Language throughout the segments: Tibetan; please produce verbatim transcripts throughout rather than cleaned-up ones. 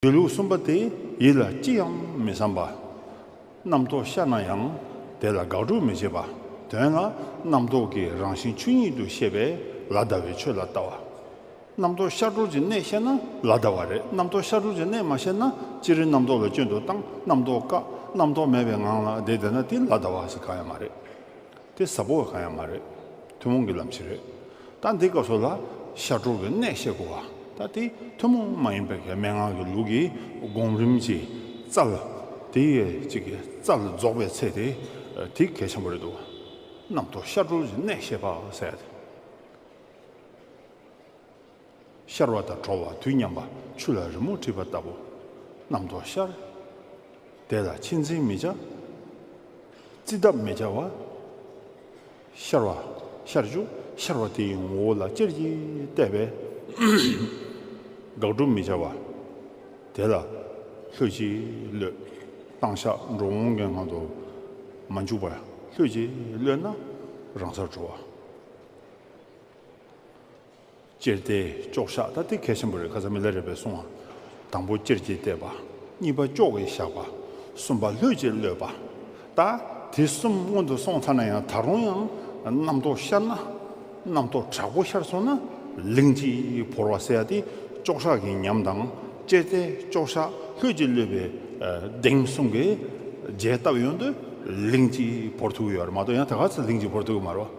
སྡོད་ལུགས་གསུམ་པ་དེ་ཡིད་ལ་ཅི་ཡང་མི་བསམ་པ། རྣམ་རྟོག་ཤར་ན་ཡང་དེ་ལ་དགག་སྒྲུབ་མི་བྱེད་པ། དོན་ལ་རྣམ་རྟོག་གི་རང་བཞིན་ཆོས་ཉིད་དུ་ཤེས་པས་ལ་བཟླ་བའི་ཆོས་ལ་ལྟ་བ། རྣམ་རྟོག་ཤར་གྲོལ་གྱི་གནད་ཤེས་ན་ལ་བཟླ་བ་རེད། རྣམ་རྟོག་ཤར་གྲོལ་གྱི་གནད་མ་ཤེས་ན་ཅི་རིགས་རྣམ་རྟོག་ལ་སྐྱོན་དུ་བཏང་། རྣམ་རྟོག་བཀག་རྣམ་རྟོག་མེད་པའི་ངང་ལ་བསྡད་བསྡད་ན་དེ་ལ་བཟླ་བ་ཟེར་གང་ཡང་མ་རེད། དེ་ཟབ་པོ་གང་ཡང་མ་རེད། ཐུན་མོང་གི་ལམ་ཞིག་རེད། ད་འདི་སྐབས་སུ་ལ་ཤར་གྲོལ་གྱི་གནད་ཤེས་དགོས་པ། ད་དེ་ཐུན་མོང་མ་ཡིན་པའི་གི་མན་ངག་གི་ལུགས་ཀྱི་སྒོམ་རིམ་གྱི་རྩལ། དེ་ཡི་གཅིག་གི་རྩལ་རྫོགས་པའི་ཚེ་དེ་དེ་གལ་ཆེན་པོ་རེད་འདུག་རྣམ་རྟོག་ཤར་གྲོལ་གྱི་གནད་ཤེས་པ་ཟེར་ཡ་དེ། ཤར་བ་དང་གྲོལ་བ་དུས་མཉམ་པ། ཆུ་ལ་རི་མོ་བྲིས་པ་ལྟ་བུ། རྣམ་རྟོག་ཤར། དེ་ལ་ཆེད་འཛིན་མི་བྱ། རྩིས་གདབ་མི་བྱ་བ། ཤར་བ་ཤར་བཅུག་ཤར་བ་དེའི་ངོ་བོ་ལ་ཅེར་གྱིས་བལྟས་པས་དགག་སྒྲུབ་མི་བྱ་བ། དེ་ལ་ལྷོད་ཀྱིས་གློད། བཏང་བཞག་འགྲོ་འོང་གི་ངང་དུ་མ་འཇུག་པར་ལྷོད་ཀྱིས་གློད་ན་རང་སར་གྲོལ་བ། ཅེར་བལྟས་ཅོག་བཞག་ད་དེ་གལ་ཆེན་པོ་རེད། ཁ་སང་མི་ལ་རས་པས་གསུངས་པ། དང་པོ་ཅེར་གྱིས་བལྟས་པ། གཉིས་པ་ཅོག་གིས་བཞག་པ། གསུམ་པ་ལྷོད་ཀྱིས་གློད་པ། ད་དེ་གསུམ་སྔོན་དུ་སོང་ཚར་ན་ཡང་ད་རུང་ཡང་རྣམ་རྟོག་ཤར་ན། རྣམ་རྟོག་དྲག་པོ་ཤར་སོང་ན་ལིང་གཅིག་བོར་བ་ཟེར་ཡ་དེ་ཅོག་བཞག་གི་ཉམས་དང་། ཅེར་བལྟས་ཅོག་བཞག་ལྷོད་ཀྱིས་གློད་པའི་གདེང་གསུམ་གྱིས་རྒྱས་བཏབ་ཡོང་དུས་ལིང་གཅིག་བོར་ཐུབ་ཀྱི་ཡོད་རེད་མ་གཏོགས་ཡང་ད་ག་ཚོད་ལིང་གཅིག་བོར་ཐུབ་ཀྱི་མ་རེད་བ།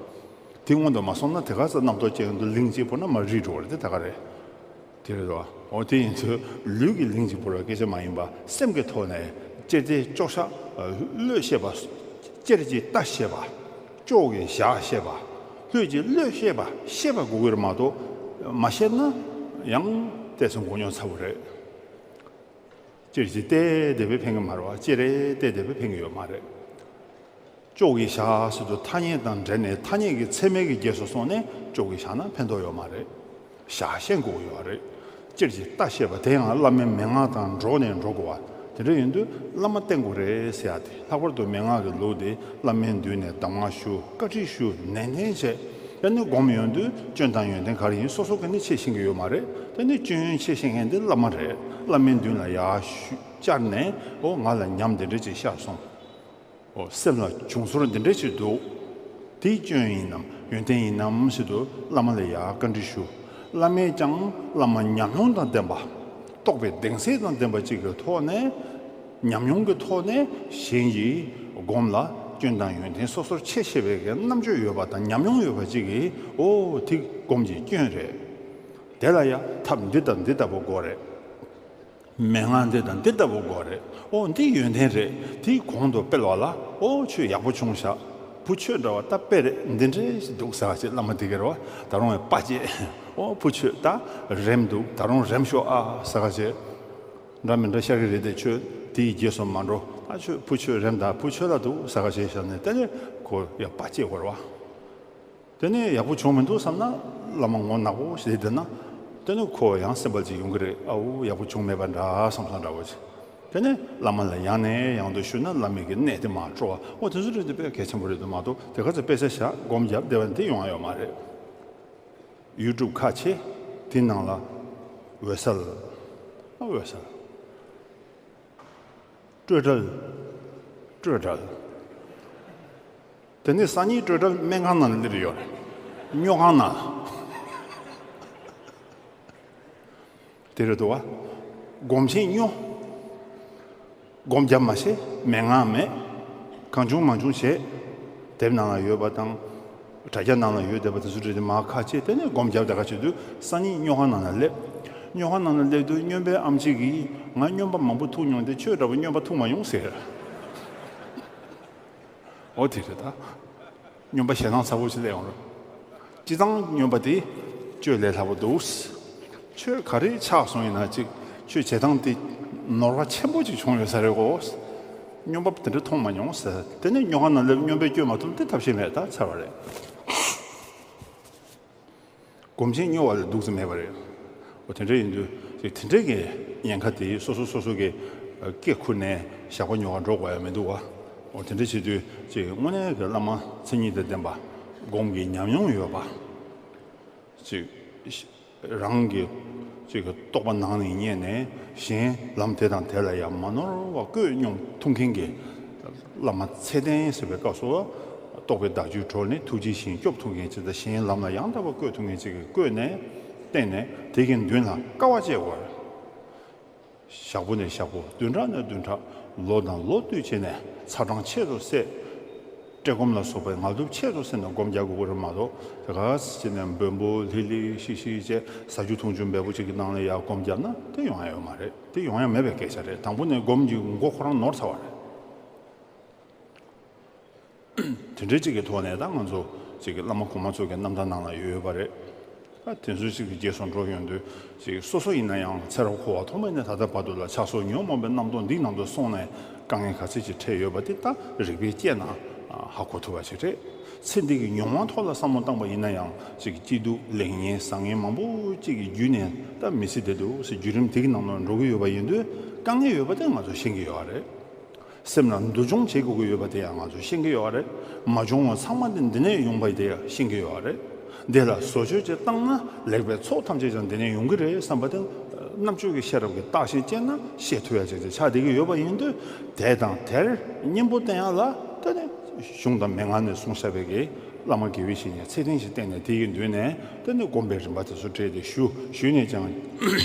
དེ་སྔོན་དུ་མ་སོང་ན་དེ་ག་ཚོད་རྣམ་རྟོག་སྐྱེ་ཡོང་དུས་ལིང་གཅིག་བོར་ན་མར་རིལ་འགྲོ་བ་རེད་དེ་ད་ག་རེད། དེ་རེད་དོ། འོ་དེ་ཡིན་ཚུལ་ལུས་ཀྱི་ལིང་གཅིག་བོར་བའི་སྐད་ཆ་མ་ཡིན་པ་སེམས་ཀྱི་ཐོག་ནས་ཅེར་བལྟས་ཅོག་བཞག་གློད་ཤེས་པ། ཅེར་གྱིས་ལྟ་ཤེས་པ། ཅོག་གིས་བཞག་ཤེས་པ། ལྷོད་ཀྱིས་གློད་ཤེས་པ་ཤེས་པ་དགོས་ཀྱི་རེད་མ་གཏོགས་མ་ཤེས་ན་ཡང་ཏོག་ཙམ་མགོ་རྙོག་ཚ་པོ་རེད། ཅེར་གྱིས་བལྟས་བསྡད་པས་ཕན་གྱི་མ་རེད་བ། ཅེར་བལྟས་བསྡད་པས་ཕན་གྱི་ཡོད་མ་རེད། ཅོག་གིས་བཞག་ཟེར་དུས་ཐ་སྙད་དང་འབྲེལ་ནས་ཐ་སྙད་ཀྱི་ཚད་མའི་གི་རྗེས་སུ་སོང་ནས་ཅོག་གིས་བཞག་ན་ཕན་ཐོགས་ཡོད་མ་རེད། བཞག་ཤེས་དགོས་ཡོད་རེད། ཅེར་གྱིས་ལྟ་ཤེས་པ་དེ་ཡང་བླ་མའི་མན་ངག་དང་འགྲོགས་ནས་འགྲོ་དགོས་པ། དེ་འདྲ་ཡིན་དུས་བླ་མ་བསྟེན་དགོས་རེད་ཟེར་ཡ་དེ། ལྷག་པར་དུ་མན་ངག་གི་ལུགས་དེ་བླ་མའི་མདུན་ནས་གདམས་ངག་ཞུ། བཀའ་ཁྲིད་ཞུ། ནན་ཏན་བྱས། དེ་ནི་སྒོམ་ཡོང་དུས་སྐྱོན་དང་ཡོན་ཏན་ག་རེ་ཡིན་སོ་སོ་ག་ནི་ཤེས་ཤེས་ཀྱི་ཡོད་མ་རེད། དེ་ནི་སྐྱོན་ཡོན་ཤེས་ཤེས་མཁན་དེ་བླ་མ་རེད། བླ་མའི་མདུན་ལ་ཡར་ཞུ་བཅར་ནས་འོ་ང་ལ་ཉམས་འདི་འདྲ་ཅིག་ཤར་སོང་། འོ་སེམས་ལ་བྱུང་ཚོར་འདི་འདྲ་ཅིག་འདུག་དེ་སྐྱོན་ཡིན་ནམ་ཡོན་ཏན་ཡིན་ནམ་ཟེར་དུས་བླ་མ་ལ་ཡར་བཀའ་འདྲི་ཞུ། བླ་མས་ཀྱང་བླ་མ་ཉམས་མྱོང་དང་ལྡན་པ། རྟོགས་པའི་གདེང་ཚད་དང་ལྡན་པ་ཅིག་གི་ཐོག་ནས། ཉམས་མྱོང་གི་ཐོག་ནས་གཞན་གྱིས་སྒོམ་ལ་སྐྱོན་དང་ཡོན་ཏན་སོ་སོར་ཕྱེ་ཤེས་པའི་གི་རྣམ་དཔྱོད་ཡོད་པ་དང་ཉམས་མྱོང་ཡོད་པ་ཅིག་གིས་འོ་དེ་སྒོམ་གྱི་སྐྱོན་རེད། དེ་ལ་ཡང་ཐབས་འདི་དང་འདི་ལྟ་བུ་དགོས་རེད། མན་ངག་འདི་དང་འདི་ལྟ་བུ་དགོས་རེད། ཨོ་འདི་ཡོན་ཏན་རེད། དེའི་གོང་དུ་སྤེལ་བ་ལ་ཨོ་ཆོས་ཡག་པོ་བྱུང་ཤག་བུ་ཆོས་འདྲ་བ་ད་དཔེ་རེད། འདི་འདྲའི་ཞིག་འདུག་ཟེར་བ་ཅིག་བླ་མ་དེ་ག་རེད་བ། ད་རུང་ཡང་དཔའ་སྐྱེད། ཨོ་བུ་ཆོས་ད་རེམ་འདུག་ད་རུང་རེམ་ཤོག་ཨ་ཟེར་བ་ཅིག་འདྲ་མི་འདྲ་ཤར་གི་རེད་དེ་ཆོས་དེའི་རྗེས་སུ་མ་འགྲོ། ཨ་ཆོས་བུ་ཆོས་རེམ་ད་བུ་ཆོས་ལ་འདུག་ཟེར་བ་ཅིག་བཤད་ནས་དེ་ནས་ཁོ་ཡང་དཔའ་སྐྱེད་དགོས་རེད་བ། དེ་ནས་ཡག་པོ་བྱུང་མི་འདུག་བསམ་ན་བླ་མ་ངོ་ནག་པོ་ཞིག་བསྡད་ན། དེ་ནས་ཁོ་ཡང་སེམས་པ་ཅིག་ཡོང་གི་རེད། ཨའུ་ཡག་པོ་བྱུང་མེད་པ་འདྲ་བསམ་བསམ་འདྲ་བོ་ཅིག་དེ་ནས་བླ་མ་ལ་ཡང་ནས་ཡང་དུ་ཞུས་ན་བླ་མའི་གི་གནད་དེ་མར་སྤྲོ་བ། འོ་དེ་ཚོ་རེད་དེ་དཔེ་གལ་ཆེན་པོ་རེད་འདུག་མ་གཏོགས་དེ་ག་ཚོད་དཔེ་ཆ་བཞག་སྒོམ་རྒྱབ་བསྡད་པ་འདི་ཡོང་ཡ་ཡོད་མ་རེད། ཡུ་ཊུབ་ཁ་ཕྱེ། དེའི་ནང་ལ་འོད་གསལ། འོད་གསལ། སྤྲོས་བྲལ། སྤྲོས་བྲལ། དེ་ནི་སང་ཉིན་སྤྲོས་བྲལ་སྨན་ཁང་ནང་ལ་སླེབས་ཡོད་རེད། སྨྱོ་ཁང་ནང་། དེ་རེད་འདུག་བ། སྒོམ་ཆེན་སྨྱོ། སྒོམ་རྒྱབ་མ་ཤེས། མན་ངག་མེད། གང་བྱུང་མང་བྱུང་བྱས། དེབ་ནང་ལ་ཡོད་པ་དང་། དྲ་རྒྱ་ནང་ལ་ཡོད་བསྡད་པ་དེ་ཚོ་བྲིས་ཏེ་མར་ཁ་ཕྱེ། དེ་ནས་སྒོམ་རྒྱབ་དེ་ག་བྱེད་དུས་སང་ཉིན་སྨྱོ་ཁང་ནང་ལ་སླེབས། སྨྱོ་ཁང་ནང་ལ་སླེབས་དུས་སྨྱོན་པའི་ཨམ་ཆི་གིས་ང་སྨྱོན་པ་མང་པོ་ཐུག་མྱོང་སྟེ་ཆོས་འདྲ་པོ་སྨྱོན་པ་ཐུག་མ་མྱོང་ཟེར། འོ་དེ་རེད་ད། སྨྱོན་པ་ཞེ་སྡང་ཚ་པོ་ཞིག་སླེབས་ཡོང་རེད། སྤྱིར་བཏང་སྨྱོན་པ་དེ་ཆོས་ལས་སླ་པོ་འདུག་ཆོས་ག་རེ་ཆགས་སོང་ཡིན་ན་ཅིག་ཆོས་བྱེད་སྟངས་དེ་ནོར་བ་ཆེན་པོ་ཅིག་བྱུང་ཡོད་ས་རེད་གོ། སྨྱོན་པ་དེ་འདྲ་མཐོང་མ་མྱོང་ཟེར། དེ་ནས་སྨྱོ་ཁང་ནང་སླེབས་སྨྱོན་པས་སྐྱོན་མ་ཐུབ་དེ་ཐབས་ཤེས་མེད་ད་ཚར་བ་རེད། སྒོམ་ཆེན་སྨྱོ་བ་ལས་སྡུག་ཙམ་མེད་པ་རེད། འོ་དེ་འདྲ་ཡིན་དུས་ཅིག་དེ་འདྲའི་གི་ཉེན་ཁ་དེ་སོ་སོ་སོ་སོ་གི་སྐེ་ཁུར་ནས་ཞག་པ་ཉོ་ག་འགྲོ་དགོས་ཡ་མི་འདུག་བ། འོ་དེ་འདྲ་བྱེད་དུས་ཅིག་དངོས་གནས་ཀྱི་བླ་མ་མཚན་ཉིད་དང་ལྡན་པ། སྒོམ་གྱི་ཉམས་མྱོང་ཡོད་པ། ཅིག་རང་གི་ ཅིག་གི་རྟོགས་པ་ནང་ནས་རྙེད་ནས་གཞན་ལམ་དེ་དང་དེ་ལ་ཡང་མ་ནོར་བ་བཀོད་སྙོམས་ཐུབ་མཁན་གྱི་བླ་མ་ཚད་ལྡན་ཟེར་བའི་སྐབས་སུ་རྟོགས་པའི་བརྡ་བརྒྱུད་གྲོལ་ནས་ཐུགས་རྗེའི་ཞིང་སྐྱོབ་ཐུབ་མཁན་ཅིག་དང་གཞན་ལམ་ལ་ཡང་དག་པར་བཀོད་ཐུབ་མཁན་ཅིག་གིས་བཀོད་ནས་བསྟན་ནས་དེ་གི་མདུན་ལ་དཀའ་བ་སྤྱད་དགོས། ཞག་པོ་ནས་ཞག་པོ། བདུན་ཕྲག་ནས་བདུན་ཕྲག། ལོ་དང་ལོ་བསྟུད་བྱས་ནས་ཚ་གྲང་ཆེད་དུ་བསྲེ། བཀྲེས་སྐོམ་ལ་སོགས་པའི་ངལ་དུབ་ཆེད་དུ་བསྲེ་ནས་སྒོམ་རྒྱག་དགོས་ཀྱི་རེད་མ་གཏོགས། དེ་ག་ཟེར་ནས་འབོལ་འབོལ་ལྷིག་ལྷིག་ཤིག་ཤིག་བྱས་ཟ་རྒྱུ་འཐུང་རྒྱུ་འབེལ་པོ་ཅིག་གི་ནང་ལ་ཡར་སྒོམ་བརྒྱབ་ན་དེ་ཡོང་ཡ་ཡོད་མ་རེད། དེ་ཡོང་ཡ་མེད་པའི་སྐད་ཆ་རེད། དང་པོ་ནས་སྒོམ་གྱི་མགོ་ཁོ་རང་ནོར་ཚར་བ་རེད། དེ་འདྲའི་གཅིག་གི་ཐོག་ནས་ད་ང་ཚོ་གཅིག་གི་བླ་མ་གོང་མ་ཚོ་གི་རྣམ་ཐར་ནང་ལ་ཡོད་ཡོད་པ་རེད། ད་དེ་ཚོ་གཅིག་གི་རྗེས་སུ་འགྲོ་ཡོང་དུས་གཅིག་སོ་སོ་ཡིན་ན་ཡང་ཚེ་རབས་འཁོར་བ་ཐོག་མ་ནས་ད་ལྟ་བར་དུ་ལ་ཆགས་སོགས་ཉོན་མོངས་པའི་རྣམ་རྟོག་འདིའི་ནང་དུ་སོང་ནས་དཀའ་ངལ་ག་ཚོད་ཅིག་འཕྲད་ཡོད་པ་དེ་ད་རིག་པས་དཔྱད་ན་ཧ་གོ་ཐུབ་པ་ཞིག་རེད། ཚེ་འདི་གི་མྱོང་བ་ཐོག་ལ་བསམ་བློ་བཏང་པ་ཡིན་ན་ཡང་གཅིག་གི་སྐྱིད་སྡུག་ལེགས་ཉེས་བཟང་ངན་མང་པོ་གཅིག་གི་བརྒྱུད་ནས་ད་མི་ཚེ་འདི་འདུག་ཟེར་བརྒྱུད་རིམ་དེ་གི་ནང་ལ་འགྲོ་གི་ཡོད་པ་ཡིན་དུས་དཀའ་ངལ་ཡོད་པ་དེ་ང་ཚོ་ཤེས་ཀྱི་ཡོད་རེད། སེམས་ལ་འདུ་སྦྱོང་བྱེད་དགོས་ཀྱི་ཡོད་པ་དེ་ཡང་ང་ཚོས་ཤེས་ཀྱི་ཡོད་རེད། མ་བྱུང་བ་ཚང་མ་དེ་འདི་ནས་ཡོང་པ་དེ་ཡང་ཤེས་ཀྱི་ཡོད་རེད། འདི་ལ་བཟོ་བཅོས་ཅིག་བཏང་ན་ལེགས་པའི་ཚོགས་ཐམས་ཅད་ཀྱང་འདི་ནས་ཡོང་གི་རེད་བསམ་པ་དེ་རྣམ་དཔྱོད་ཀྱི་ཤེས་རབ་ཀྱིས་བརྟག་ཞིབ་བྱས་ན་ཤེས་ཐུབ་ཡ་ཅིག་ཅིག་ཆགས་བསྡད་ཀྱི་ཡོད་པ་ཡིན་དུས། དེ་དང་དེར་གཉེན་པོ་བསྟེན་ཡ་ལ་ད་ནི་གཞུང་དང་མན་ངག་ནས་གསུངས་བཞག་པའི་གི་བླ་མ་དགེ་བའི་བཤེས་གཉེན་ཚད་ལྡན་ཞིག་བསྟེན་ནས་དེ་ཡི་མདུན་ནས་ད་ནི་སྒོམ་པའི་རིམ་པ་དེ་ཚོ་སྤྲད་དེ་ཞུ་ཞུས་ནས་ཀྱང་།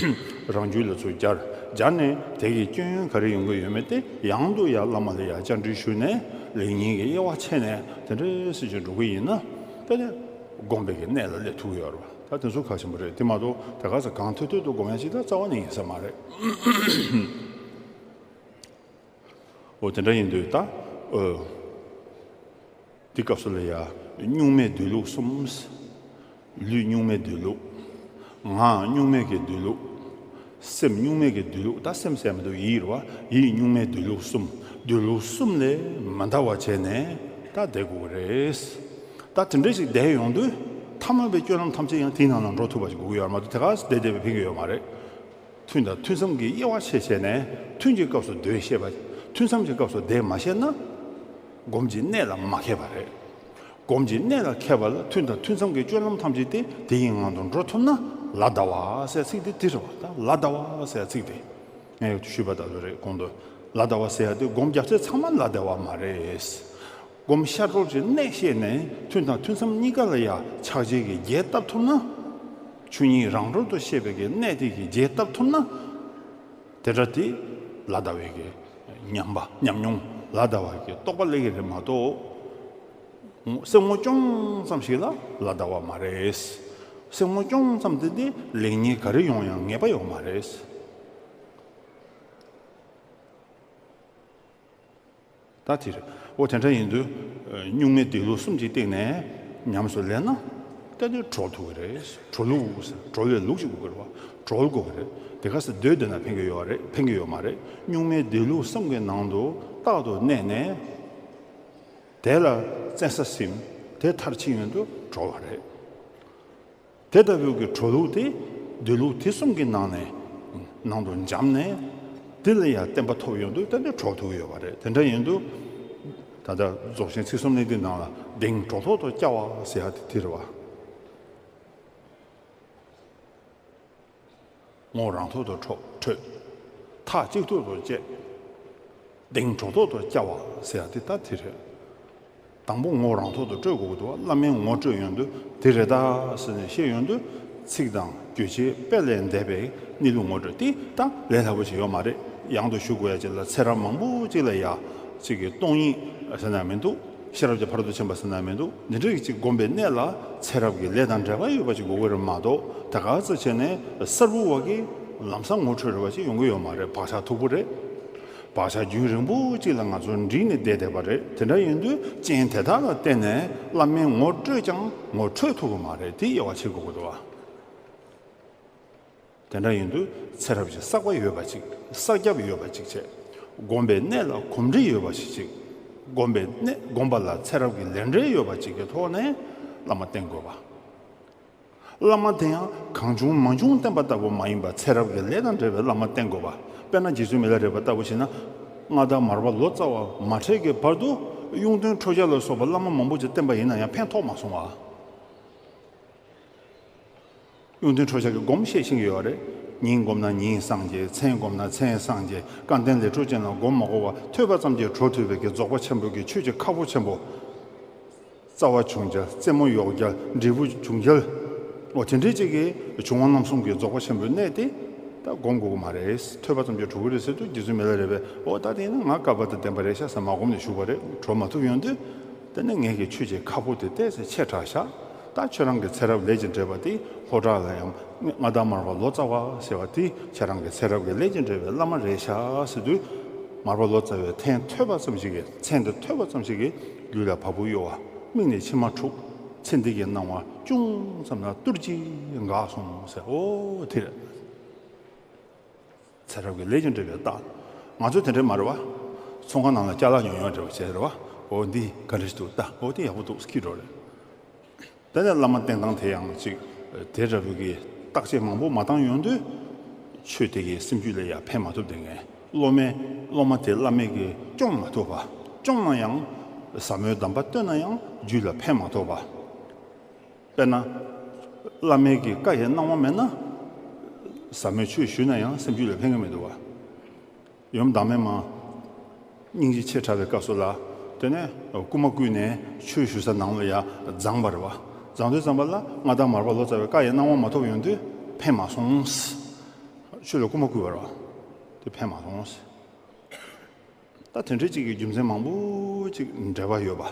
རང་རྒྱུད་ལ་ཚུར་སྦྱར། སྦྱར་ནས་དེ་གི་སྐྱོན་ཡོན་ག་རེ་ཡོང་གི་ཡོད་མེད་དེ་ཡང་དུ་ཡང་བླ་མ་ལ་ཡང་བཅར་འདྲི་ཞུས་ནས་ལེགས་ཉེས་ཀྱི་དབྱེ་བ་ཕྱེ་ནས་དེ་འདྲའི་སྲིད་བྱུས་འགྲོ་གི་ཡིན་ན་དེ་ནས་སྒོམ་པའི་གི་གནས་ལ་སླེབས་ཐུབ་ཀྱི་ཡོད་རེད་བ། ད་དེ་ཚོ་གལ་ཆེན་པོ་རེད། དེ་མ་གཏོགས་དེ་ག་ས་གང་ཐོད་ཐོད་དུ་སྒོམ་ཡ་ཞིག་ད་རྩ་བ་ནས་ཡིན་ས་མ་རེད། འོ་དེ་འདྲ་ཡིན་དུས་ད། འོ། འདི་སྐབས་སུ་ལ་ཡ། གཉུག་མའི་སྡོད་ལུགས་གསུམ། ལུས་གཉུག་མའི་སྡོད་ལུགས། ངག་གཉུག་མའི་གི་སྡོད་ལུགས། སེམས་གཉུག་མའི་གི་སྡོད་ལུགས། ད་སེམས་ཟེར་མི་འདུག་ཡིད་རེད་བ། ཡིད་གཉུག་མའི་སྡོད་ལུགས་གསུམ། སྡོད་ལུགས་གསུམ་ལས་མ་འདའ་བ་བྱས་ནས་ད་བསྡད་དགོས་ཀྱི་རེད། ད་དེ་འདྲ་ཞིག་བསྡད་ཡོང་དུས་ཐ་མལ་པའི་སྤྱོད་ལམ་ཐམས་ཅད་ཡང་དེའི་ནང་ལ་འགྲོ་ཐུབ་པ་ཞིག་དགོས་ཀྱི་ཡོད་རེད་མ་གཏོགས་དེ་ག་བསྡད་བསྡད་པས་ཕན་གྱི་ཡོད་མ་རེད། ཐུན་དང་ཐུན་མཚམས་ཀྱི་དབྱེ་བ་ཕྱེ་བྱས་ནས་ཐུན་གྱི་སྐབས་སུ་སྡོད་ཤེས་པ། ཐུན་མཚམས་ཀྱི་སྐབས་སུ་བསྡད་མ་ཤེས་ན། སྒོམ་གྱི་གནད་ལ་མ་མཁས་པ་རེད། སྒོམ་གྱི་གནད་ལ་མཁས་པ་ལ་ཐུན་དང་ཐུན་མཚམས་ཀྱི་སྤྱོད་ལམ་ཐམས་ཅད་དེ་དེ་ཡི་ངང་དུ་འགྲོ་ཐུབ་ན་ལ་བཟླ་བ་ཟེར་ཚིག་དེ་དེ་རེད་བ། ད་ལ་བཟླ་བ་ཟེར་ཚིག་དེ། ངས་ཞུས་པ་ལྟར་དུ་རེད། གོང་དུ་ལ་བཟླ་བ་ཟེར་ཡ་དེ་སྒོམ་རྒྱབ་ཚད་ཚང་མ་ལ་བཟླ་བ་མ་རེད། སྒོམ་ཤར་གྲོལ་གྱི་གནད་ཤེས་ནས་ཐུན་དང་ཐུན་མཚམས་གཉིས་ཀ་ལ་ཡང་ཕྱག་རྒྱའི་གི་རྒྱས་བཏབ་ཐུབ་ན། ཆོས་ཉིད་རང་གྲོལ་དུ་ཤེས་པའི་གི་གནད་དེ་གི་རྒྱས་བཏབ་ཐུབ་ན། དེ་འདྲ་དེ་ལ་བཟླ་བའི་གི་ཉམས་པ་ཉམས་མྱོང་ལ་བཟླ་བ་གི་རྟོགས་པ་སླེབས་ཀྱི་རེད་མ་གཏོགས། སེམས་ངོ་ཅུང་ཙམ་ཞིག་ལ་ལ་བཟླ་བ་མ་རེད། སེམས་ངོ་ཅུང་ཙམ་དེ་དེ་ལེགས་ཉེས་ག་རེ་ཡོང་ཡང་ངེས་པ་ཡོད་མ་རེད། ད་དེ་རེད། འོ་དེ་འདྲ་ཡིན་དུས། གཉུག་མའི་སྡོད་ལུགས་གསུམ་གྱི་སྟེང་ནས་ཉམས་སུ་ལེན་ན། ད་དེ་གྲོལ་ཐུབ་ཀྱི་རེད། གྲོལ་ལུགས་ཟེར་གྲོལ་བའི་ལུགས་ཤིག་དགོས་ཀྱི་རེད་བ། གྲོལ་དགོས་ཀྱི་རེད། དེ་ག་ས་སྡོད་སྡོད་ན་ཕན་གྱི་ཡོད་རེད། ཕན་གྱི་ཡོད་མ་རེད། གཉུག་མའི་སྡོད་ལུགས་གསུམ་གྱི་ནང་དུ་རྟག་ཏུ་གནས་ནས། དེ་ལ་བཙན་ས་ཟིན། དེ་མཐར་ཕྱིན་ཡོང་དུས་གྲོལ་བ་རེད། དེ་ལྟ་བུའི་གི་གྲོལ་ལུགས་དེ། སྡོད་ལུགས་དེ་གསུམ་གྱི་ནང་ནས་ནང་དུ་འབྱམས་ནས། དེ་ལ་ཡང་བརྟན་པ་ཐོབ་ཡོང་དུས་ད་ནི་གྲོལ་ཐུབ་ཡོད་པ་རེད། དེ་འདྲ་ཡིན་དུས། ད་ལྟ་རྫོགས་ཆེན་ཚིག་གསུམ་གླེང་དུས་ནང་ལ་གདེང་གྲོལ་ཐོག་ཏུ་བསྐྱལ་བ་ཟེར་ཡ་དེ་དེ་རེད་བ། ངོ་རང་ཐོག་ཏུ་འཕྲོད་འཕྲོད། ཐག་གཅིག་ཐོག་ཏུ་བཅད། གདེང་གྲོལ་ཐོག་ཏུ་བསྐྱལ་བ་ཟེར་ཡ་དེ་ད་དེ་རེད། དང་པོ་ངོ་རང་ཐོག་ཏུ་སྤྲོད་དགོས་ཀྱི་འདུག་བ། བླ་མའི་ངོ་སྤྲོད་ཡོང་དུས་དེ་རེད་ད་ཟེར་ནས་བཤད་ཡོང་དུས་ཚིག་དང་རྒྱུད་ཆེ་དཔེ་ལས་འདས་པའི་གནས་ལུགས་ངོ་སྤྲོད་དེ་ད་ལས་སླ་པོ་ཞིག་ཡོད་མ་རེད། ཡང་དུ་ཞུ་དགོས་ཡ་ཅིག་ལ་ཚེ་རབས་མང་པོ་ཅིག་ལ་ཡ་ཅིག་གི་སྟོང་ཉིད་ཟེར་ན་མི་འདུག་ཤེས་རབ་ཀྱི་ཕ་རོལ་ཏུ་ཕྱིན་པ་ཟེར་ན་མི་འདུག་འདི་འདྲ་ཡི་ཅིག་སྒོམ་པའི་གནད་ལ་ཚེ་རབས་ཀྱི་ལས་དང་འབྲེལ་བ་ཡོད་པ་ཅིག་དགོས་ཀྱི་རེད་མ་གཏོགས་ད་ག་ཚོད་བྱས་ནས་གསར་བུ་བ་གི་ལམ་སང་ངོ་འཕྲོད་རེ་བ་ཅིག་ཡོང་གི་ཡོད་མ་རེད། བག་ཆགས་མཐུག་པོ་རེད། བག་ཆགས་རྒྱུན་རིང་པོ་ཅིག་ལ་ང་ཚོ་འགྲིག་ནས་བསྡད་བསྡད་པ་རེད། དེ་འདྲ་ཡིན་དུས་རྐྱེན་དེ་དག་ལ་བརྟེན་ནས་བླ་མའི་ངོ་སྤྲོད་ཀྱང་ངོ་འཕྲོད་ཐུབ་ཀྱི་མ་རེད། དེ་དབྱེ་བ་ཕྱེ་དགོས་ཀྱི་འདུག་བ། དེ་འདྲ་ཡིན་དུས་ཚེ་རབས་ཀྱི་བསགས་པ་ཡོད་པ་ཅིག་བསགས་རྒྱབ་ཡོད་པ་ཅིག་བྱས། སྒོམ་པའི་གནད་ལ་གོམས་འདྲིས་ཡོད་པ་ཞིག་ཅིག་སྒོམ་པའི་གནད་སྒོམ་པ་ལ་ཚེ་རབས་ཀྱི་ལས་འབྲེལ་ཡོད་པ་ཅིག་གི་ཐོག་ནས་བླ་མ་བསྟེན་དགོས་པ། བླ་མ་དེ་ཡང་གང་བྱུང་མང་བྱུང་བསྟེན་པ་ལྟ་བུ་མ་ཡིན་པར་ཚེ་རབས་ཀྱི་ལས་དང་འབྲེལ་བའི་བླ་མ་བསྟེན་དགོས་པ། དཔེར་ན་རྗེ་བཙུན་མི་ལ་རས་པ་ལྟ་བུ་བྱས་ན། མངའ་བདག་མར་པ་ལོ་ཙཱ་བ་མ་འཕྲད་ཀྱི་བར་དུ་གཡུང་སྟོན་ཁྲོ་རྒྱལ་ལ་སོགས་པ་བླ་མ་མང་པོ་ཅིག་བསྟེན་པ་ཡིན་ན་ཡང་ཕན་ཐོགས་མ་སོང་བ། གཡུང་སྟོན་ཁྲོ་རྒྱལ་གྱི་སྒོམ་བཤད་ཤེས་ཀྱི་ཡོད་རེད། ཉིན་བསྒོམས་ན་ཉིན་སངས་རྒྱས། མཚན་བསྒོམས་ན་མཚན་སངས་རྒྱས། སྐལ་ལྡན་ལས་འཕྲོ་ཅན་ལ་སྒོམ་མ་དགོས་པར་ཐོས་པ་ཙམ་གྱིས་གྲོལ་ཐུབ་པའི་གི་རྫོགས་པ་ཆེན་པོའི་གི་ཆོས་ཀྱི་ཁ་ཕོ་ཆེན་པོ། རྩ་བ་ཆུང་རྒྱལ། རྩེ་མོ་ཡོག་རྒྱལ། འབྲས་བུ་ཆུང་རྒྱལ། འོ་དེ་འདྲའི་ཅིག་གི་འབྱུང་བ་རྣམ་གསུམ་གྱི་རྫོགས་པ་ཆེན་པོའི་གནས་དེ་ད་སྒོམ་དགོས་ཀྱི་མ་རེད། ཐོས་པ་ཙམ་གྱིས་གྲོལ་གྱི་རེད་ཟེར་དུས་རྗེ་བཙུན་མི་ལ་རས་པས་འོ་ད་དེ་ཡིན་ན་ང་བསྐལ་པ་དང་ལྡན་པ་རེད་ཤག་ཟེར་མ་སྒོམ་ནས་བཞུགས་པ་རེད། གྲོལ་མ་ཐུབ་ཡོང་དུས། དེ་ནས་ངེད་ཀྱི་ཆོས་ཀྱི་ཁ་ཕོ་དེ་ཏོག་ཙམ་ཆེ་དྲགས་ཤག་ད་ཁྱོད་རང་གི་ཚེ་རབས་ལས་ཀྱི་འབྲེལ་བ་དེ་ལྷོ་བྲག་ལ་ཡང་མངའ་བདག་མར་པ་ལོ་ཙཱ་བ་ཟེར་བ་དེ་ཁྱེད་རང་གི་ཚེ་རབས་ཀྱི་ལས་ཀྱི་འབྲེལ་བའི་བླ་མ་རེད་ཤག་ཟེར་དུས། མར་པ་ལོ་ཙཱ་བའི་མཚན་ཐོས་པ་ཙམ་ཞིག་གིས། མཚན་དེ་ཐོས་པ་ཙམ་ཞིག་གིས་ལུས་ལ་བ་སྤུ་གཡོ་བ། མིག་ནས་མཆི་མ་འཁྲུག་ཚེ་འདི་གི་སྣང་བ་ཅུང་ཙམ་ལ་ཏུར་གྱིས་འགགས་སོང་ཟེར། འོ་དེ་རེད། ཚེ་རབས་ཀྱི་ལས་ཀྱི་འབྲེལ་བའི་རྟགས། ང་ཚོ་དེ་འདྲ་མ་རེད་བ། ཚོང་ཁང་ནང་ལ་ཅ་ལག་ཉོ་ཉོ་འདྲ་བ་བྱས་རེད་བ། འོ་འདི་ག་འདྲ་ཞིག་འདུག་ད་འོ་དེ་ཡག་པོ་འདུག་སྐྱིད་འགྲོ་རེད། དེ་ནས་བླ་མ་བསྟེན་སྟངས་དེ་ཡང་ཅིག་དེ་འདྲ་བོ་གི་བརྟག་དཔྱད་མང་པོ་མ་བཏང་ཡོང་དུས། ཆོས་དེ་གའི་སེམས་རྒྱུད་ལ་ཡང་ཕན་མ་ཐོགས་དེ་ངས་སློབ་མས་སློབ་མ་དེ་བླ་མས་གི་སྐྱོང་མ་ཐུབ་པ། སྐྱོང་ན་ཡང་ཟབ་མོའི་གདམས་པ་བཏོན་ན་ཡང་རྒྱུད་ལ་ཕན་མ་ཐོགས་པ། དཔེར་ན། བླ་མའི་གི་བཀའ་ཡི་གནང་བ་མེད་ན། ཟབ་མོའི་ཆོས་ཞུས་ན་ཡང་སེམས་རྒྱུད་ལ་ཕན་གི་མི་འདུག་བ། ཡུམ་བདག་མེད་མ། སྙིང་རྗེ་ཆེ་དྲགས་པའི་སྐབས་སུ་ལ། དེ་ནས་རྐུ་མ་རྐུས་ནས་ཆོས་ཞུ་ས་ནང་ལ་ཡ་འཛངས་པ་རེད་བ། འཛངས་དུས་ཙམ་པ་ལ་མངའ་བདག་མར་པ་ལོ་ཙཱ་བའི་བཀའ་ཡི་གནང་བ་མ་ཐོབ་ཡོང་དུས་ཕན་མ་སོང་། ཆོས་ལ་རྐུ་མ་རྐུས་པ་རེད་བ། དེ་ཕན་མ་སོང་། ད་དེ་འདྲའི་གཅིག་གི་རྒྱུ་མཚན་མང་པོ་གཅིག་འབྲེལ་བ་ཡོད་པ།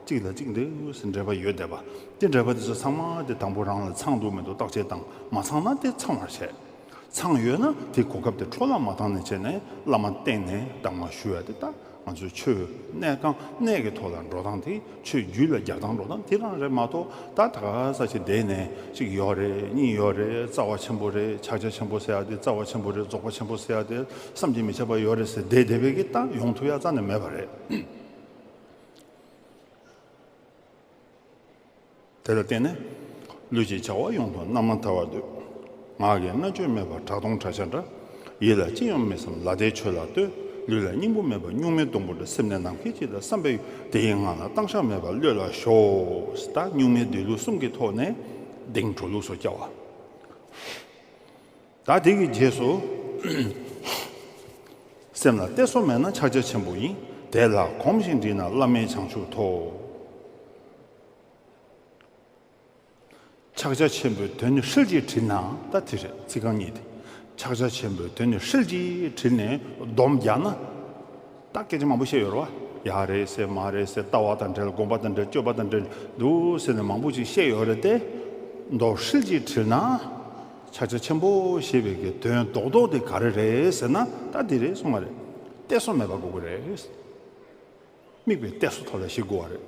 གཅིག་ལ་གཅིག་འདྲེས་འབྲེལ་བ་ཡོད་བསྡད་པ། དེ་འབྲེལ་བ་དེ་ཚོ་ཚང་མ་དེ་དང་པོ་རང་ལ་ཚང་འདུག་མི་འདུག་བརྟག་དཔྱད་བཏང་མ་ཚང་ན་དེ་ཚང་བར་བྱས། ཚང་ཡོད་ན་དེ་གོ་སྐབས་དེ་འཕྲོ་བརླག་མ་བཏང་ནས་བྱས་ནས་བླ་མ་བསྟེན་ནས་གདམས་ངག་ཞུ་ཡ་དེ་ད་ང་ཚོའི་ཆོས་གནས་སྟངས་གནས་ཀྱི་ཐོག་ལ་འགྲོ་སྟངས་དེ། ཆོས་རྒྱུད་ལ་རྒྱག་སྟངས་འགྲོ་སྟངས་དེ་རང་རེད་མ་གཏོགས། ད་ད་ག་ས་ཅིག་བསྡད་ནས་ཅིག་ཡོད་རེད། གཉིས་ཡོད་རེད། རྩ་བ་ཆེན་པོ་རེད། ཕྱག་རྒྱ་ཆེན་པོ་ཟེར་ཡ་དེ། རྩ་བ་ཆེན་པོ་རེད། རྫོགས་པ་ཆེན་པོ་ཟེར་ཡ་དེ། བསམ་གྱིས་མི་ཁྱབ་པ་ཡོད་རེད་ཟེར་བསྡད་བསྡད་པའི་གི་ད་ཡོང་ཐུབ་ཡ་རྩ་ནས་མེད་པ་རེད། དེ་ལ་བརྟེན་ནས། ལུས་ཀྱི་བྱ་བ་ཡོངས་སུ་རྣམ་སྣང་ཐལ་བར་འདོད། ངག་གི་རྣལ་འབྱོར་མེད་པར་གྲགས་སྟོང་གྲགས་ཤར་འདྲ། ཡིད་ལ་ཅི་ཡང་མི་བསམ་ལ་དྭགས་ཆོས་ལ་ལྟོས། ལུས་ལ་སྙིང་པོ་མེད་པར་གཉུག་མའི་སྡོང་པོ་འདྲ། སེམས་ནི་ནམ་མཁའི་དཀྱིལ་ལ་བསམ་པའི་ཡུལ། དེ་ཡི་ངང་ལ་བཏང་བཞག་མེད་པར་གློད་ལ་ཞོག། ད་གཉུག་མའི་སྡོད་ལུགས་གསུམ་གྱི་ཐོག་ནས་གདེང་གྲོལ་ལུགས་སུ་བསྐྱལ་བ། ད་དེ་གི་རྗེས་སུ། སེམས་ལ་གཏད་སོ་མེད་ན་ཕྱག་རྒྱ་ཆེན་པོ་ཡིན། དེ་ལ་གོམས་ཤིང་འདྲིས་ན་བླ་མེད་བྱང་ཆུབ་ཐོབ། ཕྱག་རྒྱ་ཆེན་པོའི་དོན་ནི་ཧྲིལ་གྱིས་དྲིལ་ན། ད་དེ་རེད། ཚིག་རྐང་གཉིས་དེ། ཕྱག་རྒྱ་ཆེན་པོའི་དོན་ནི་ཧྲིལ་གྱིས་དྲིལ་ནས་སྡོམ་རྒྱག་ན། ད་སྐད་ཆ་མང་པོ་བཤད་ཡོད་རེད་བ། ཡག་རེད་ཟེར་མ་རེད་ཟེར། ལྟ་བ་དང་འབྲེལ། སྒོམ་པ་དང་འབྲེལ། སྤྱོད་པ་དང་འབྲེལ་འདུག་ཟེར་ནས་མང་པོ་ཅིག་བཤད་ཡོད་རེད་དེ། མདོ་ཧྲིལ་གྱིས་དྲིལ་ན། ཕྱག་རྒྱ་ཆེན་པོ་ཞེས་པའི་གི་དོན་རྡོག་རྡོག་དེ་ག་རེ་རེད་ཟེར་ན། ད་འདི་རེད་གསུངས་པ་རེད། གཏད་སོ་མེད་པ་དགོས་ཀྱི་རེད། དམིགས་པའི་གཏད་སོ་ཐོག་ལ་གཞིགས་དགོས་པ་རེད།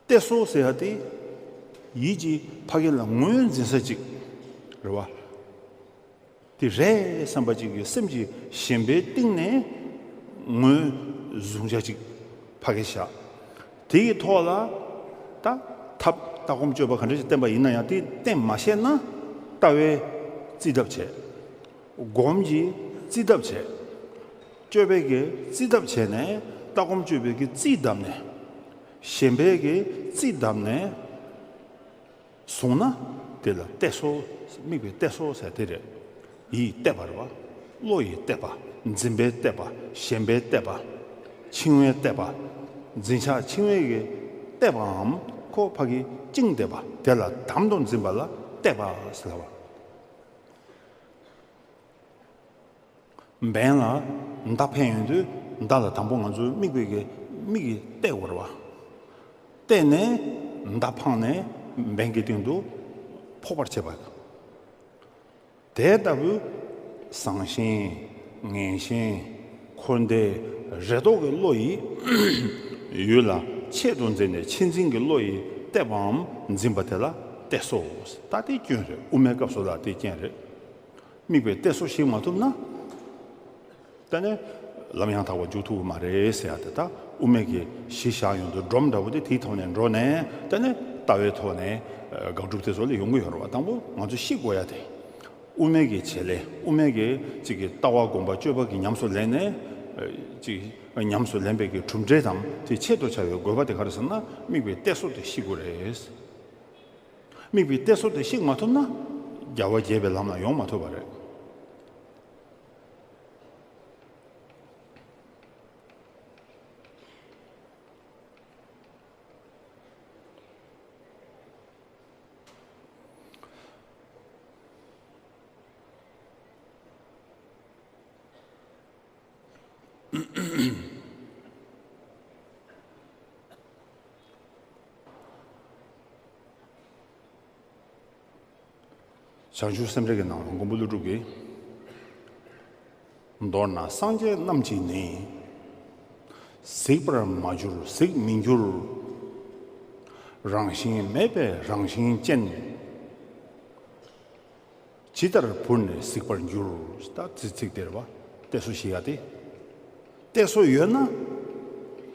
གཏད་སོ་ཟེར་ཡ་དེ། ཡིད་ཀྱིས་ཕ་གི་ལ་ངོས་འཛིན་ས་ཅིག་རེད་བ། དེ་རེད་བསམ་པ་ཅིག་གི་སེམས་ཀྱི་ཞེན་པའི་གཏིང་ནས་ངོས་བཟུང་བྱ་ཅིག་ཕ་གི་བཞག་དེ་ཡི་ཐོག་ལ་ད་ཐབས་ལྟ་སྒོམ་སྤྱོད་པ་ག་འདྲ་ཞིག་བསྟེན་པ་ཡིན་ན་ཡང་དེ་བསྟེན་མ་ཤེས་ན་ལྟ་བའི་རྩིས་ཐབས་བྱས། སྒོམ་གྱི་རྩིས་ཐབས་བྱས། སྤྱོད་པའི་གི་རྩིས་ཐབས་བྱས་ནས། ལྟ་སྒོམ་སྤྱོད་པའི་གི་རྩིས་བསྡམས་ནས། ཞེན་པའི་གི་རྩིས་བསྡམས་ནས་བཟུང་ན། དེ་ལ་གཏད་སོ། དམིགས་པའི་གཏད་སོ་ཟེར་དེ་རེད། ཡིད་གཏད་པ་རེད་བ། བློ་ཡིས་གཏད་པ། འཛིན་པའི་གཏད་པ། ཞེན་པའི་གཏད་པ། འཆིང་བའི་གཏད་པ། འཛིན་ཆགས་འཆིང་བའི་གི་གཏད་པའམ་ཁོ་ཕ་གི་བཅིངས་གཏད་པ། དེ་ལ་དམ་དུ་འཛིན་པ་ལ་གཏད་པ་ཟེར་བ། འབེན་ལ་མདའ་འཕེན་ཡོང་དུས་མདའ་ལ་དང་པོ་ང་ཚོའི་དམིགས་པའི་གི་མིག་གིས་གཏད་དགོས་རེད་བ། གཏད་ནས་མདའ་འཕངས་ནས་འབེན་གྱི་སྟེང་དུ་ཕོག་པར་བྱེད་པ། དེ་ལྟ་བུའི་བཟང་ཞེན། ངན་ཞེན། འཁོར་འདས་རེ་དོགས་ཀྱི་བློ་ཡིས་ཡུལ་ལ་ཆེད་དུ་འཛིན་ནས་ཆེད་འཛིན་གྱི་བློ་ཡིས་གཏད་པའམ་འཛིན་པ་དེ་ལ་གཏད་སོ། ད་དེ་སྐྱོན་རེད། དབུ་མའི་སྐབས་སུ་ལ་དེ་སྐྱོན་རེད། དམིགས་པའི་གཏད་སོ་ཞིག་མ་ཐུབ་ན། ད་ནི་ལམ་ཡང་དག་པར་འཇུག་ཐུབ་ཀྱི་མ་རེད་ཟེར་ཡ་དེ། ད་དབུ་མའི་གི་གཞི་བཞག་ཡོང་དུས་སྒྲོམ་འདྲ་བོ་དེ་དེའི་ཐོག་ནས་འགྲོ་ནས། ད་ནི་ལྟ་བའི་ཐོག་ནས་དགག་སྒྲུབ་དེ་ཚོ་ལ་ཡོང་གི་ཡོད་རེད་བ། དང་པོ་ང་ཚོ་ཤེས་དགོས་ཡ་དེ། དབུ་མའི་གི་བྱེད་ལས། དབུ་མའི་གི་གཅིག་གི་ལྟ་བ་སྒོམ་པ་སྤྱོད་པ་གི་ཉམས་སུ་ལེན་ནས། གཅིག་ཉམས་སུ་ལེན་པའི་གི་གྲུབ་འབྲས་དང་དེ་ཆེད་དུ་བྱ་བའི་དགོས་པ་དེ་ག་རེ་ཟེར་ན། དམིགས་པའི་གཏད་སོ་དེ་ཤེས་དགོས་རེད། དམིགས་པའི་གཏད་སོ་དེ་བཤིག་མ་ཐུབ་ན། རྒྱལ་བ་དགྱེས་པའི་ལམ་ལ་ཡོང་མ་ཐུབ་པ་རེད། བྱང་ཆུབ་སེམས་འགྲེལ་གྱི་ནང་ལ་མགོན་པོ་ཀླུ་སྒྲུབ་ཀྱིས། མདོར་ན་སངས་རྒྱས་རྣམས་ཀྱིས་ནི། གཟིགས་པར་མ་གྱུར་གཟིགས་མི་འགྱུར། རང་བཞིན་མེད་པས་རང་བཞིན་ཅན། ཇི་ལྟར་བུར་ནས་གཟིགས་པར་འགྱུར། ད་ཚིག་ཚིག་དེ་རེད་བ། གཏད་སོ་བཤིག་ཡ་དེ། གཏད་སོ་ཡོད་ན།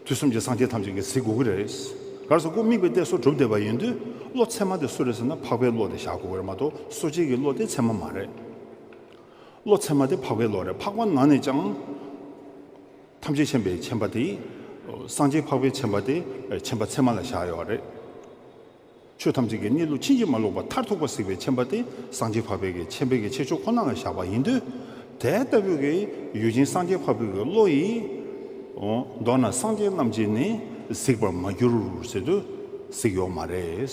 དུས་གསུམ་གྱི་སངས་རྒྱས་ཐམས་ཅད་ཀྱིས་གཟིགས་དགོས་ཀྱི་རེད། ག་རེ་ཟེར་ན་དམིགས་པའི་གཏད་སོ་གྲུབ་བསྡད་པ་ཡིན་དུས། བློ་ཚད་མ་དེ་སུ་རེད་ཟེར་ན་འཕགས་པའི་བློ་དེ་བཞག་དགོས་ཀྱི་རེད་མ་གཏོགས། སོ་སྐྱེ་གི་བློ་དེ་ཚད་མ་མ་རེད། བློ་ཚད་མ་དེ་འཕགས་པའི་བློ་རེད། འཕགས་པ་ནང་ནས་ཀྱང་། ཐམས་ཅད་མཁྱེན་པའི་མཁྱེན་པ་དེ། སངས་རྒྱས་འཕགས་པའི་མཁྱེན་པ་དེ་མཁྱེན་པ་ཚད་མ་ལ་བཞག་ཡོད་རེད། ཆོས་ཐམས་ཅད་ཀྱི་གནས་ལུགས་ཕྱིན་ཅི་མ་ལོག་པ་མཐར་ཐུག་པ་གཟིགས་པའི་མཁྱེན་པ་དེ་སངས་རྒྱས་འཕགས་པའི་གི་མཁྱེན་པའི་གི་ཁྱད་ཆོས་ཁོ་ན་ལ་བཞག་པ་ཡིན་དུས། དེ་ལྟ་བུའི་གི་ཡུལ་ཅན་སངས་རྒྱས་འཕགས་པའི་གི་བློ་ཡིས། འོ། མདོར་ན་སངས་རྒྱས་རྣམས་ཀྱིས་ནི་གཟིགས་པར་མ་གྱུར་ཟེར་དུས་གཟིགས་ཡོད་མ་རེད།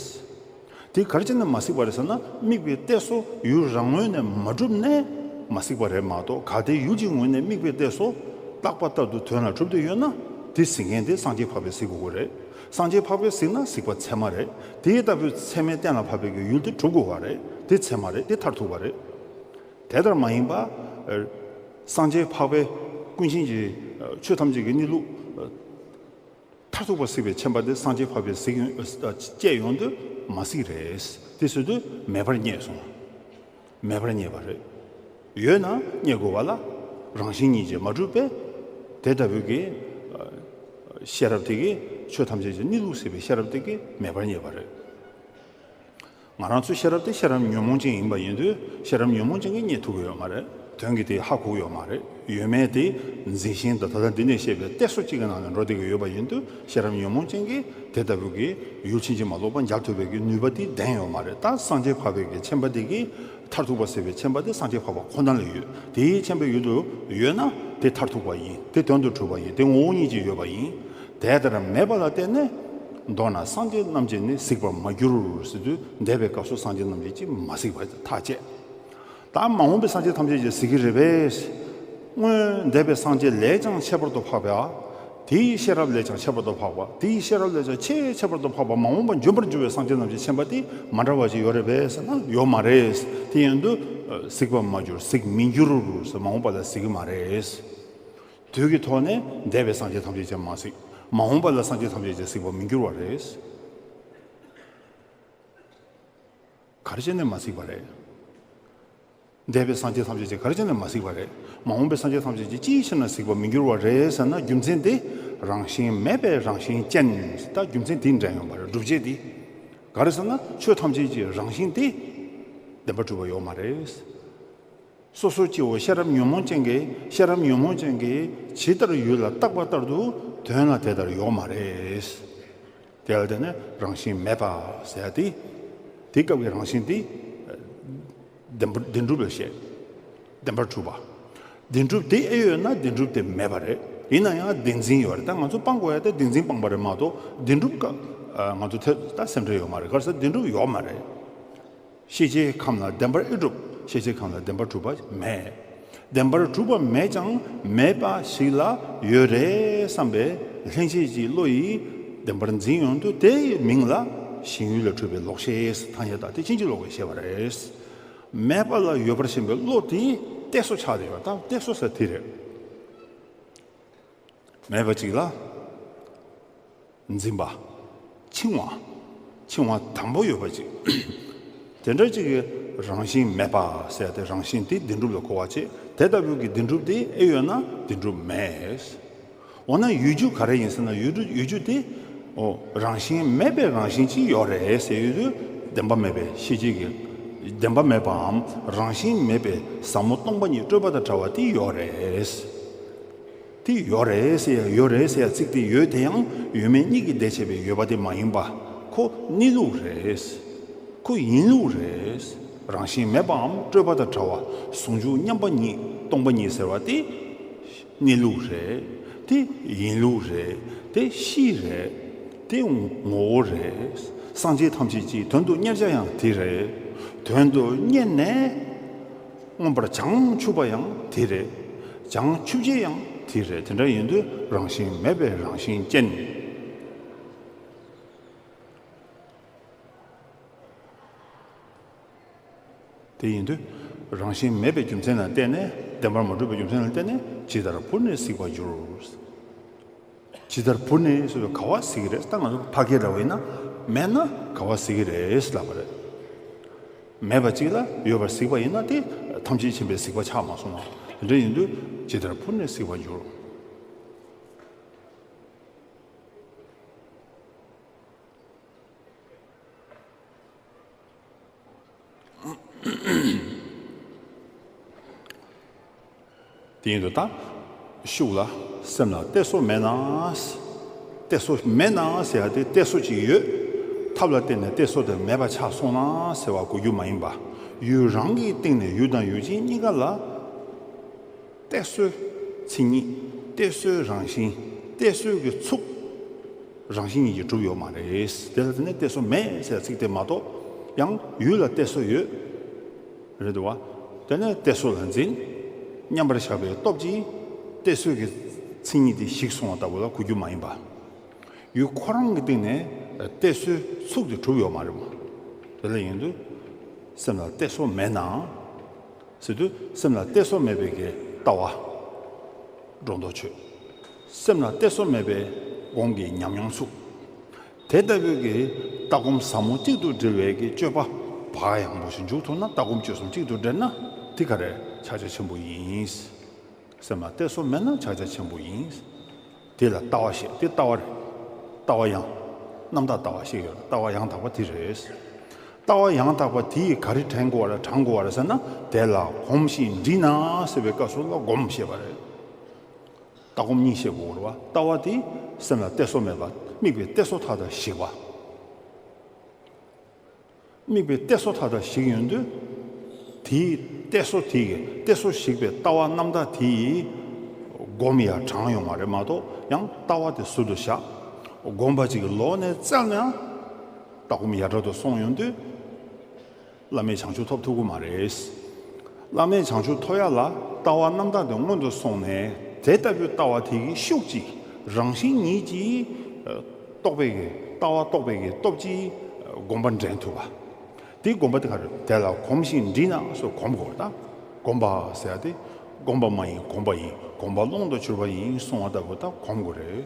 དེ་ག་རེ་བྱས་ནས་མ་གཟིགས་པ་རེད་ཟེར་ན། དམིགས་པའི་གཏད་སོ་ཡུལ་རང་ངོས་ནས་མ་གྲུབ་ནས་མ་གཟིགས་པ་རེད་མ་གཏོགས། གལ་ཏེ་ཡུལ་གྱི་ངོས་ནས་དམིགས་པའི་གཏད་སོ་རྟག་པ་ལྟར་དུ་དོན་ལ་གྲུབ་བསྡད་ཡོད་ན། དེ་གཟིགས་མཁན་དེ་སངས་རྒྱས་འཕགས་པས་གཟིགས་དགོས་ཀྱི་རེད། སངས་རྒྱས་འཕགས་པས་གཟིགས་ན་གཟིགས་པ་ཚད་མ་རེད། དེ་ལྟ་བུའི་ཚད་མས་གཏན་ལ་ཕབ་པའི་གི་ཡུལ་དེ་གྲུབ་དགོས་པ་རེད། དེ་ཚད་མ་རེད། དེ་མཐར་ཐུག་པ་རེད། དེ་ལྟར་མ་ཡིན་པ། སངས་རྒྱས་འཕགས་པས་ཀུན་མཁྱེན་གྱི་ཆོས་ཐམས་ཅད་ཀྱི་གནས་ལུགས། མཐར་ཐུག་པ་གཟིགས་པའི་མཁྱེན་པ་དེ་སངས་རྒྱས་འཕགས་པས་གཟིགས་ཡོང་། ཨ། སྐྱེས་ཡོང་དུས་མ་གཟིགས་རེད། དེ་ཟེར་དུས་མེད་པར་རྙེད་སོང་། མེད་པར་རྙེད་པ་རེད། ཡོད་ན་རྙེད་དགོས་པ་ལ། རང་བཞིན་ཉིད་ཀྱིས་མ་གྲུབ་པས། དེ་ལྟ་བུའི་གི། ཨ། ཤེས་རབ་དེ་གིས་ཆོས་ཐམས་ཅད་ཀྱི་གནས་ལུགས་གཟིགས་པའི་ཤེས་རབ་དེ་གིས་མེད་པར་རྙེད་པ་རེད། ང་རང་ཚོའི་ཤེས་རབ་དེ་ཤེས་རབ་ཉོན་མོངས་ཅན་ཡིན་པ་ཡིན་དུས། ཤེས་རབ་ཉོན་མོངས་ཅན་གྱིས་རྙེད་ཐུབ་ཀྱི་ཡོད་མ་རེད། དོན་གྱིས་དེ་ཧ་གོ་གི་ཡོད་མ་རེད། ཡོད་མེད་དེ་འཛིན་ཞེན་དང་། ད་ལྟ་འདི་ནས་བཤད་པའི་གཏད་སོ་གཅིག་གི་ནང་ནས་འགྲོ་བསྡད་ཀྱི་ཡོད་པ་ཡིན་དུས། ཤེས་རབ་ཉོན་མོངས་ཅན་གྱིས་དེ་ལྟ་བུ་གི་ཡུལ་ཕྱིན་ཅི་མ་ལོག་པ་མཇལ་ཐུབ་པའི་གི་ནུས་པ་དེ་ལྡན་ཡོད་མ་རེད། ད་སངས་རྒྱས་འཕགས་པའི་གི་མཁྱེན་པ་དེ་གིས། མཐར་ཐུག་པ་གཟིགས་པའི་མཁྱེན་པ་དེ་སངས་རྒྱས་འཕགས་པ་ཁོ་ན་ལ་ཡོད། དེའི་མཁྱེན་པའི་ཡུལ་དུ་ཡོད་ན་དེ་མཐར་ཐུག་པ་ཡིན། དེ་དོན་དུ་གྲུབ་པ་ཡིན། དེ་ངོ་བོ་ཉིད་ཀྱིས་ཡོད་པ་ཡིན། དེ་ལྟར་མེད་པ་ལ་བརྟེན་ནས། མདོར་ན་སངས་རྒྱས་རྣམས་ཀྱིས་ནི་གཟིགས་པར་མ་གྱུར་ཟེར་དུས། འདས་པའི་སྐབས་སུ་སངས་རྒྱས་རྣམས་ཀྱིས་ཅིས་མ་གཟིགས་པ་ཐག་བཅད། ད་མ་འོངས་པའི་སངས་རྒྱས་ཐམས་ཅད་ཀྱིས་གཟིགས་ཀྱི་རེད་པས། སྔོན་འདས་པའི་སངས་རྒྱས་ལས་ཀྱང་ཁྱད་པར་དུ་འཕགས་པ། དེའི་ཤེས་རབ་ལས་ཀྱང་ཁྱད་པར་དུ་འཕགས་པ། དེའི་ཤེས་རབ་ལས་ཀྱང་ཆེས་ཁྱད་པར་དུ་འཕགས་པ། མ་འོངས་པ་འབྱོན་པར་འགྱུར་བའི་སངས་རྒྱས་རྣམས་ཀྱི་མཁྱེན་པ་དེ་མ་འདྲ་བ་ཞིག་ཡོད་རེད་པས་ཟེར་ན་ཡོད་མ་རེད། དེ་ཡིན་དུས་གཟིགས་པར་མ་གྱུར་གཟིགས་མི་འགྱུར་ཟེར། མ་འོངས་པ་ལ་གཟིགས་ཀྱི་མ་རེད། དུས་ཀྱི་ཐོག་ནས་འདས་པའི་སངས་རྒྱས་ཐམས་ཅད་ཀྱང་མ་གཟིགས། མ་འོངས་པ་ལ་སངས་རྒྱས་ཐམས་ཅད་ཀྱང་གཟིགས་པར་མི་འགྱུར་བ་རེད། ག་རེ་བྱས་ནས་མ་གཟིགས་པ་རེད། འདས་པའི་སངས་རྒྱས་ཐམས་ཅད་ཀྱིས་ག་རེ་བྱས་ནས་མ་གཟིགས་པ་རེད། མ་འོངས་པའི་སངས་རྒྱས་ཐམས་ཅད་ཀྱིས་ཅིའི་ཕྱིར་ན་གཟིགས་པར་མི་འགྱུར་བ་རེད་ཟེར་ན། རྒྱུ་མཚན་དེ་རང་བཞིན་མེད་པས་རང་བཞིན་ཅན། ད་རྒྱུ་མཚན་དེ་འདྲ་ཡོང་བ་རེད། སྒྲུབ་བྱེད་དེ། ག་རེ་ཟེར་ན་ཆོས་ཐམས་ཅད་ཀྱི་རང་བཞིན་དེ་བདེན་པར་གྲུབ་པ་ཡོད་མ་རེད། སོ་སོ་སྐྱེ་བོ་ཤེས་རབ་ཉོན་མོངས་ཅན་གྱིས། ཤེས་རབ་ཉོན་མོངས་ཅན་གྱིས་ཇི་ལྟར་ཡུལ་ལ་བརྟགས་པ་ལྟར་དུ་དོན་ལ་དེ་ལྟར་ཡོད་མ་རེད། དེ་ལ་བརྟེན་ནས་རང་བཞིན་མེད་པ་ཟེར་ཡ་དེ། དེ་སྐབས་ཀྱི་རང་བཞིན་དེ་བདེན་པར། བདེན་གྲུབ་ལ་བཤད། བདེན་པར་གྲུབ་པ། བདེན་གྲུབ་དེ་ཨེ་ཡོད་ན་བདེན་གྲུབ་དེ་མེད་པ་རེད། ཡིན་ན་ཡང་བདེན་འཛིན་ཡོད་རེད། ད་ང་ཚོ་སྤང་དགོས་ཡ་དེ་བདེན་འཛིན་སྤངས་པ་རེད་མ་གཏོགས། བདེན་གྲུབ་ཀ་ང་ཚོ་ཐད་ད་སེམས་ཁྲལ་ཡོད་མ་རེད། ག་རེ་ཟེར་ན་བདེན་གྲུབ་ཡོད་མ་རེད། ཤེས་བྱའི་ཁམས་ལ་བདེན་པར་ཨེ་གྲུབ། ཤེས་བྱའི་ཁམས་ལ་བདེན་པར་གྲུབ་པ་མེད། བདེན་པར་གྲུབ་པ་མེད་ཀྱང་མེད་པ་ཞིག་ལ་ཡོད་རེད་བསམ་པའི་ལྷན་སྐྱེས་ཀྱི་བློ་ཡིས་བདེན་པར་འཛིན་ཡོང་དུས། དེའི་མིང་ལ་ཞེན་ཡུལ་ལས་འཕྲོས་པའི་ལོག་ཤེས་ཐལ་ཡ། ད་དེ་ཕྱིན་ཅི་ལོག་པའི་ཤེས་པ་རེད། མེད་པ་ལ་ཡོད་པར་ཞེན་པའི་བློ་དེ་གཏད་སོ་ཆགས་བསྡད་ཡོད། ད་གཏད་སོ་ཟེར་དེ་རེད། མེད་པ་ཅིག་ལ་འཛིན་པ། འཆིང་བ། འཆིང་བ་དང་པོ་ཡོད་པ་ཅིག། དེ་འདྲ་ཅིག་གི་རང་བཞིན་མེད་པ་ཟེར་ཏེ། རང་བཞིན་དེ་བདེན་གྲུབ་ལ་གོ་བ་བྱེད། དེ་ལྟ་བུའི་གི་བདེན་གྲུབ་དེ་ཨེ་ཡོད་ན་བདེན་གྲུབ་མེད། འོ་ན་ཡོད་རྒྱུ་ག་རེ་ཡིན་ཟེར་ན། ཡོད་རྒྱུ་ཡོད་རྒྱུ་དེ། འོ། རང་བཞིན་མེད་པའི་རང་བཞིན་ཅིག་ཡོད་རེད་ཟེར་ཡོད་དུས། བདེན་པ་མེད་པའི་ཤེས་བྱེད་ཀྱི། བདེན་པ་མེད་པའམ་རང་བཞིན་མེད་པའི་ཟབ་མོ་སྟོང་པ་ཉིད་སྤྲོས་པ་དང་བྲལ་བ་དེ་ཡོད་རེད། དེ་ཡོད་རེད་ཟེར་ཡ། ཡོད་རེད་ཟེར་ཡ་ཚིག་དེ་ཡོད་དེ་ཡང་ཡོད་མེད་གཉིས་ཀྱི་ཟླས་ཕྱེ་བའི་ཡོད་པ་དེ་མ་ཡིན་པ། ཁོ་གནས་ལུགས་རེད། ཁོ་ཡིན་ལུགས་རེད། རང་བཞིན་མེད་པའམ་སྤྲོས་པ་དང་བྲལ་བ་ཟུང་འཇུག་མཉམ་པ་ཉིད་སྟོང་པ་ཉིད་ཟེར་བ་དེ་གནས་ལུགས་རེད། དེ་ཡིན་ལུགས་རེད། དེ་གཤིས་རེད། དེ་ངོ་བོ་རེད། སངས་རྒྱས་ཐམས་ཅད་ཀྱི་དོན་དུ་གཉེར་བྱ་ཡང་དེ་རེད། དོན་དུ་གཉེར་ནས་མངོན་པར་བྱང་ཆུབ་པ་ཡང་དེ་རེད། བྱང་ཆུབ་ཀྱི་ཡང་དེ་རེད། དེ་འདྲ་ཡིན་དུས་རང་བཞིན་མེད་པའི་རང་བཞིན་ཅན། དེ་ཡིན་དུས་རང་བཞིན་མེད་པའི་རྒྱུ་མཚན་ལ་བརྟེན་ནས། བདེན་པར་མ་གྲུབ་པའི་རྒྱུ་མཚན་ལ་བརྟེན་ནས་ཇི་ལྟར་བུར་ནས་གཟིགས་པར་འགྱུར། ཇི་ལྟར་བུར་ནས་ཟེར་དུས་ག་བ་གཟིགས་ཀྱི་རེད། ད་ང་ཚོ་ཕ་སྐད་འདྲ་བ་ཡིན་ན་མེད་ན་ག་བ་གཟིགས་ཀྱི་རེད་ལབ་པ་རེད། མེད་པ་གཅིག་ལ་ཡོད་པར་གཟིགས་པ་ཡིན་ན་དེ་ཐམས་ཅད་མཁྱེན་པའི་གཟིགས་པ་ཆགས་མ་སོང་ན། དེ་འདྲ་ཡིན་དུས་ཇི་ལྟར་བུར་ནས་གཟིགས་པར་འགྱུར། དེ་ཡིན་དུས་ད་ཤུགས་ལ་སེམས་ལ་གཏད་སོ་མེད་ན། གཏད་སོ་མེད་ན་ཟེར་ཡ་དེ་གཏད་སོ་ཅིག་ཡོད། ཐབས་ལ་བརྟེན་ནས་གཏད་སོ་དེ་མེད་པ་ཆགས་སོང་ན་ཟེར་བ་གོ་རྒྱུ་མ་ཡིན་པ། ཡུལ་རང་གི་སྟེང་ནས་ཡུལ་དང་ཡུལ་ཅན་གཉིས་ཀ་ལ་གཏད་སོའི་མཚན་ཉིད། གཏད་སོའི་རང་བཞིན། གཏད་སོའི་གི་ཚུགས། རང་བཞིན་ཉིད་ཀྱིས་གྲུབ་ཡོད་མ་རེད། དེ་ལ་དེ་ནས་གཏད་སོ་མེད་ཟེར་ཚིག་དེ་མ་གཏོགས་ཡང་ཡུལ་ལ་གཏད་སོ་ཡོད། རེད་འདུག་བ། དེ་ནས་གཏད་སོ་ལ་འཛིན། མཉམ་པར་བཞག་པའི་སྟོབས་ཀྱིས་གཏད་སོའི་གི་མཚན་ཉིད་དེ་ཞིག་སོང་བ་ལྟ་བུ་ལ་གོ་རྒྱུ་མ་ཡིན་པ། ཡུལ་ཁོ་རང་གི་སྟེང་ནས་གཏད་སོའི་ཚུགས་དེ་གྲུབ་ཡོད་མ་རེད་མོ། དེ་ལ་ཡིན་དུས་སེམས་ལ་གཏད་སོ་མེད་ན། ཟེར་དུས་སེམས་ལ་གཏད་སོ་མེད་པའི་གི་ལྟ་བ། སྒྲོ་འདོགས་ཆོད། སེམས་ལ་གཏད་སོ་མེད་པའི་སྒོམ་གྱི་ཉམས་མྱོང་ཚུགས། དེ་ལྟ་བུའི་གི་ལྟ་སྒོམ་ཟབ་མོ་གཅིག་ཏུ་དྲིལ་བའི་གི་སྤྱོད་པ་བག་ཡངས་པོ་ཞིག་འཇུག་ཐུབ་ན། ལྟ་སྒོམ་སྤྱོད་གསུམ་གཅིག་ཏུ་དྲིལ་ན་དེ་ག་རེ་ཕྱག་རྒྱ་ཆེན་པོ་ཡིན། སེམས་ལ་གཏད་སོ་མེད་ན་ཕྱག་རྒྱ་ཆེན་པོ་ཡིན། དེ་ལ་ལྟ་བ་ཞེས་དེ་ལྟ་བ་རེད། ལྟ་བ་ཡང་རྣམ་དག་ལྟ་བ་ཞིག་ཡོད། ལྟ་བ་ཡང་དག་པ་དེ་རེད། ལྟ་བ་ཡང་དག་པ་དེ་ཡིས་ག་རེ་དྲན་དགོས་པ་རེད། དྲང་དགོས་པ་རེད་ཟེར་ན། དེ་ལ་གོམས་ཤིང་འདྲིས་ན་ཟེར་བའི་སྐབས་སུ་ལ་སྒོམ་ཞེས་པ་རེད། ལྟ་སྒོམ་གཉིས་བཤད་དགོས་རེད་བ། ལྟ་བ་དེ་སེམས་ལ་གཏད་སོ་མེད་པ། དམིགས་པའི་གཏད་སོ་མཐའ་དག་ཞིག་པ། དམིགས་པའི་གཏད་སོ་མཐའ་དག་ཞིག་ཡོང་དུས། དེའི་གཏད་སོ་དེ་ཡི་གཏད་སོ་ཞིག་པའི་ལྟ་བ་རྣམ་དག་དེ་ཡིས་སྒོམ་ཡང་དྲང་ཡོང་བ་རེད་མ་གཏོགས། ཡང་ལྟ་བ་དེ་ཟུར་དུ་བཞག། སྒོམ་པ་ཅིག་གི་ལོག་ནས་བཙལ་ནའང་ལྟ་སྒོམ་ཡར་དྲག་ཏུ་སོང་ཡོང་དུས། བླ་མེད་བྱང་ཆུབ་ཐོབ་ཐུབ་ཀྱི་མ་རེད། བླ་མེད་བྱང་ཆུབ་ཐོབ་ཡ་ལ་ལྟ་བ་རྣམ་དག་དེ་སྔོན་དུ་སོང་ནས། དེ་ལྟ་བུའི་ལྟ་བ་དེ་གི་ཤུགས་ཀྱིས་རང་བཞིན་ཉིད་ཀྱིས་རྟོགས་པའི་གི་ལྟ་བ་རྟོགས་པའི་གི་སྟོབས་ཀྱིས་སྒོམ་པ་འདྲེན་ཐུབ་པ། དེའི་སྒོམ་པ་དེ་ག་རེ། དེ་ལ་གོམས་ཤིང་འདྲིས་ན་སོགས་སྒོམ་དགོས་པ་དང་། སྒོམ་པ་ཟེར་ཡ་དེ་སྒོམ་པ་མ་ཡིན་གོམས་པ་ཡིན། གོམས་པ་ཀློང་དུ་གྱུར་པ་ཡིན་གསུང་བ་ལྟ་བུ་དང་གོམས་དགོས་རེད།